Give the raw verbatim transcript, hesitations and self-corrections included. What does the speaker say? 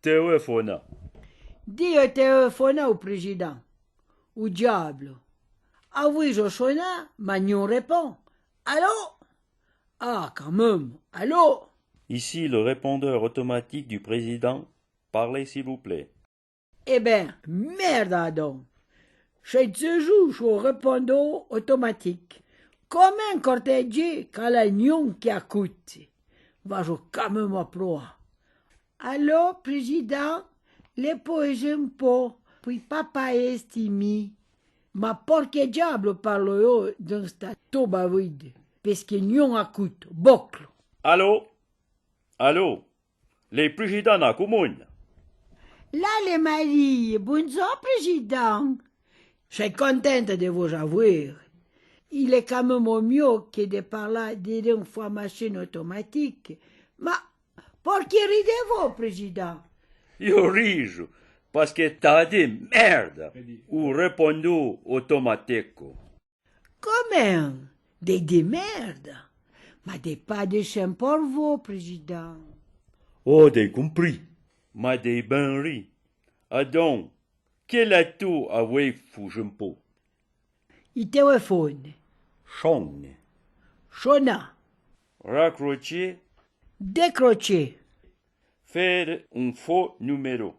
Téléfona. Di téléfona o prézidan. O diablo. Avouì djo soná, ma nyon répon. Allô ? Ah, quand même, allô ? Ici le répondeur automatique du président. Parlez, s'il vous plaît. Eh ben, mèrda adon. Chèi tseujou chou répondor otomatik. Comèn cortèdjé ca l'a nyon que acoute. Vajo quand même aproà. Allô, prézidan, l'è po ézèn po, pouì pa paèr sti mi. Ma por que diablo parlo io deun sta toba vide, pesque nyon acoute, boclo. Allô ? Allô ? L'è prézidan a comuna. Là l'è Marie, bondzor prézidan. Chèi contenta de vo avouir. Il è quand même mió que de parlà dedeun foà machine otomatik. Ma por que ride-vo, prézidan ? Io rijo, pasque t'é dé mèrda, o répondor otomatik. Comèn, dé dé mèrda ? Ma dé pa dé chèn por vo, prézidan. Oh, dé compri. Ma dé ben ri. Adon, que l'a-tou avouì fou jèn po ? I téléfone. Chone. Chona. Racrotché. Décrotché. Faire un faux numéro.